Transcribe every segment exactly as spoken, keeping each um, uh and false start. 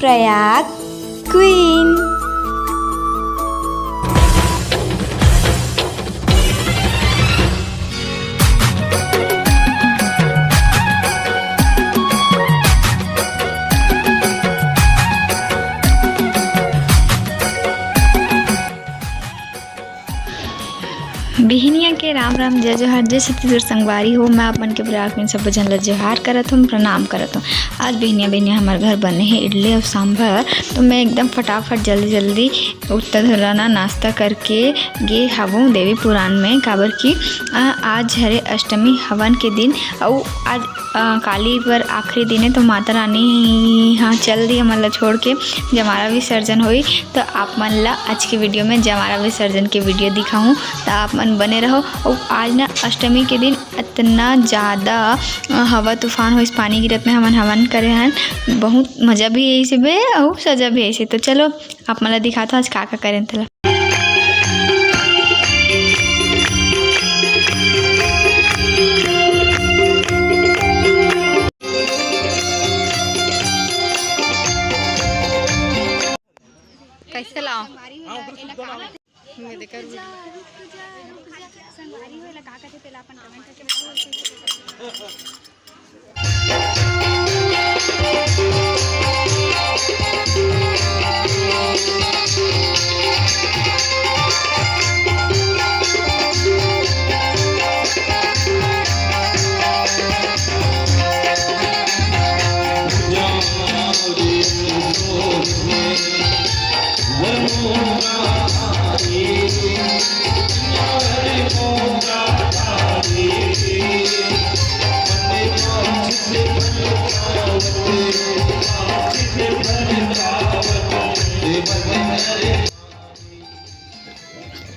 Prayag queen. बिहनिया के राम राम, जय जोहार, जय छत्तीसगढ़ संगवारी हो। मैं आप मन के प्रयाग में सबो झन ला जोहार करत हूँ, प्रणाम करत हूँ। आज बिहनिया बिहनिया हमर घर बने हे इडली अउ सांभर, तो मैं एकदम फटाफट जल्दी जल्दी उठता धुलाना नाश्ता करके गे हवों देवी पुरान में, काबर कि, अ, आज हरे अष्टमी हवन के दिन, अउ आज, अ, काली बर आखिरी दिन हे, तो माता रानी ह चल दी हमन ला छोड़ के, जमारा विसर्जन होई। तो आप मन ला आज के वीडियो में जमारा विसर्जन के वीडियो दिखाहूँ, तो आप मन बने रहो। अउ आज ना अष्टमी के दिन इतना ज़्यादा, अ, हवा तूफान होइस, पानी गिरत में हमन हवन करे हन, बहुत मज़ा भी आइस बे अउ सजा भी आइस। तो चलो आप मन ला दिखात हूँ आज का का करेन तेला। कैसे लाओ? ये देखो। रुक जा, रुक जा, संगवारी हो, एला का कथे, तेला अपन comment करके बताओ।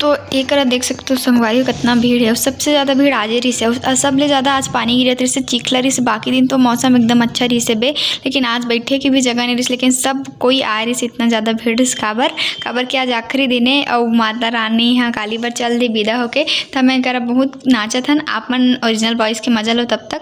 तो एकरा देख सकते हो संगवारी हो, कितना भीड़ है। और सबसे ज़्यादा भीड़ आजे रहिस है, और सबले ज़्यादा आज पानी गिरत रहिस, चिखला रहिस। बाकी दिन तो मौसम एकदम अच्छा रहिस बे, लेकिन आज बैठे की भी जगह नहीं रहिस। लेकिन सब कोई आए रहिस, इतना ज़्यादा भीड़ रहिस। काबर, काबर कि आज आखिरी दिन है और माता रानी यहाँ काली बर चल दी विदा होके। तो मैं करा बहुत नाचत हन, आप मन ओरिजिनल वॉइस के मजा लो तब तक।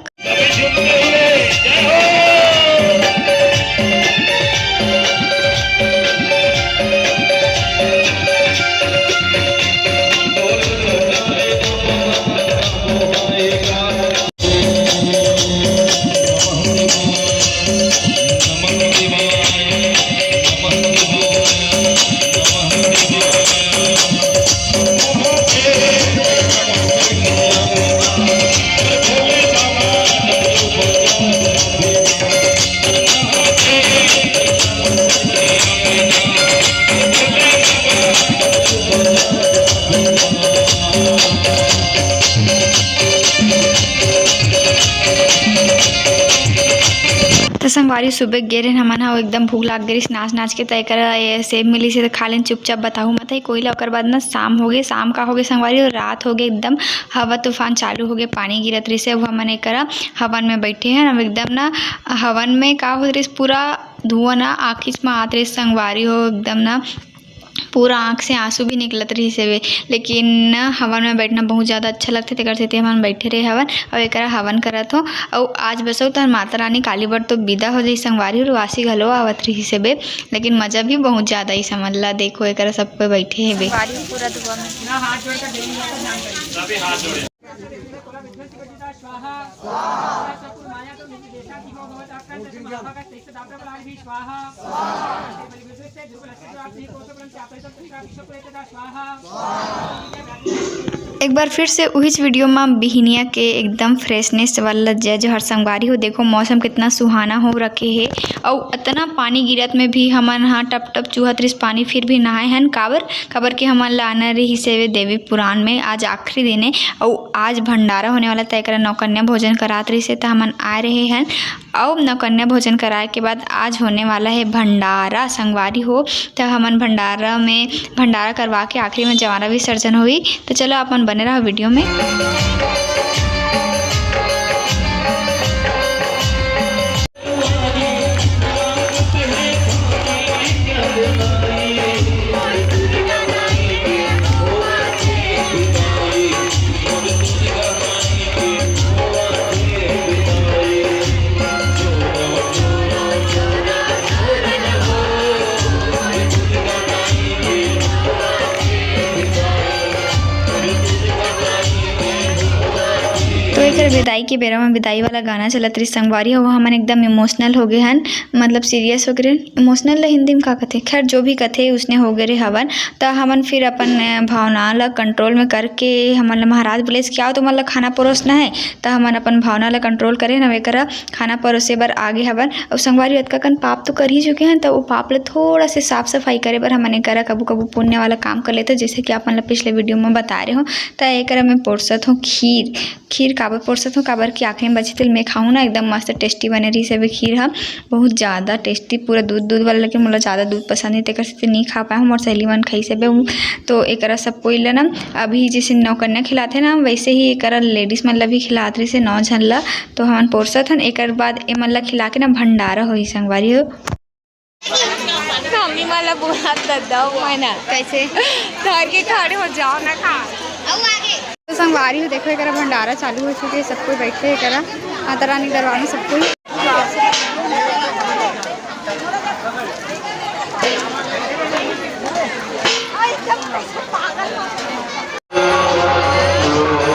तो संगवारी, सुबह गे रहेन हमन ह, एकदम भूख लाग गे रिहिस नाच नाच के, त एकरा ये सेब मिलिस हे, त खा लेन चुपचाप, बताहू मत है कोई ला। ओकर बाद ना शाम हो गे, शाम का हो गे संगवारी, और रात हो गे, एकदम हवा तूफान चालू हो गे, पानी गिरत रिहिस हे। अब हमन एकरा हवन में बैठे हन, अब एकदम ना हवन में का होत रिहिस, पूरा धुआं ना आँखिच में आत रिहिस संगवारी हो, एकदम ना पूरा आँख से आंसू भी निकलत रहिस हवे, लेकिन हवन में बैठना बहुत ज़्यादा अच्छा लगथे, तेकर सेती हमन बैठे रहे हवन। अउ एकरा हवन करत हो। अउ आज बसो तहन माता रानी काली बर तो विदा हो जाई संगवारी, अउ वासी घलो आवत रहिस हवे, लेकिन मजा भी बहुत ज़्यादा आई समझ ला। देखो एकरा सब कोई बैठे हवे। संगवारी पूरा धुआं में। एक बार फिर से उहिच वीडियो में बिहनिया के एकदम फ्रेशनेस वाला जय जोहार संगवारी हो। देखो मौसम कितना सुहाना हो रखे हे, अउ इतना पानी गिरत में भी हमन ह टप टप चुहत रिस पानी, फिर भी नहाए हन। काबर, काबर के हमन ला आना रहिस हे देवी पुरान में, आज आखिरी दिन हे, अउ आज भंडारा होने वाला, त एकरा नौकन्या भोजन करात रहिस हे, त हमन आए रहे हन। अउ नौकन्या भोजन कराए के बाद आज होने वाला है भंडारा संगवारी हो। त हमन भंडारा में, भंडारा करवा के आखिरी में जवारा विसर्जन होई। त चलो आप मन बने रहो वीडियो में। फिर विदाई के बेरा में विदाई वाला गाना चलत रहिस संगवारी हो, हमन एकदम इमोशनल हो गए हन, मतलब सीरियस हो गए रहे। इमोशनल ला हिंदी में का कथे, खैर जो भी कथे उसने हो गए रहे हवन। त हमन फिर अपन, अ, भावना ला कंट्रोल में करके हमन ला महाराज बोले कि आओ तुमन ला खाना परोसना है, त हमन अपन भावना ला कंट्रोल करे न एकरा खाना परोसे बर आगे हवन। अउ संगवारी अतका कन पाप तो कर ही चुके हन, त वो पाप ला थोड़ा से साफ सफाई करे बर हमन एकरा कभू कभू पुण्य वाला काम कर लेते, जैसे कि आप मन ला पिछले वीडियो में बता रहे हो। त एकरा मैं परोसत हूँ खीर। खीर काबर परोसत हूँ, काबर कि आखिरी में बचे तेल मैं खाहूँ ना, एकदम मस्त टेस्टी बने रहिस हे खीर ह, बहुत ज़्यादा टेस्टी, पूरा दूध दूध वाला, लेकिन मोला ज़्यादा दूध पसंद नहीं, तेकर सेती नहीं खा पाए हूँ। मोर सहेली मन खाइस हे, तो एकरा सब कोई ला ना, अभी जैसे नौकन्या खिलाथे ना, वैसे ही एकरा लेडीज मन ला भी खिलात रहिस हे, नौ झन ला। तो हमन परोसत हन, एकर बाद एमन ला खिला के ना भंडारा होही संगवारी हो। मम्मी मन ला बोलत दद्दा, मैं ना कैसे? धर के खड़े हो जाओ ना खा। तो संगवारी हो, देखो, एकरा भंडारा चालू हो चुके हे, सब कोई बैठे हे एकरा, माता रानी दरबार में सब कोई।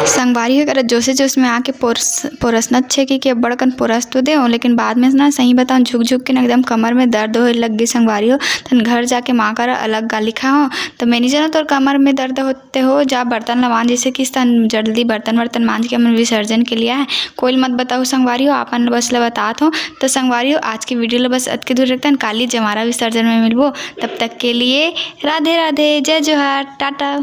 संगवारी हो, एकरा जोशे जोश में आके पोरस-, पोरसना छे कि, कि अब्बड़ कन पोरस तो देव, लेकिन बाद में ना, सही बताऊं, झुक झुक के ना एकदम कमर में दर्द होए लग गे संगवारी हो। तन घर जाके माँ करा अलग गाली खाओ। तो मैं नहीं जानव तोर कमर में दर्द होत ते हो, जा बर्तन ला मांज, जैसे कि सन जल्दी बर्तन वर्तन मांज के हमन विसर्जन के लिए आए। कोई ल मत बताओ संगवारी हो, आपन बस ला बतात हो। तो संगवारी हो, आज की वीडियो ला बस अतके दूर रखतन, काली जमारा विसर्जन में मिलबो। तब तक के लिए राधे राधे, जय जोहार, टाटा।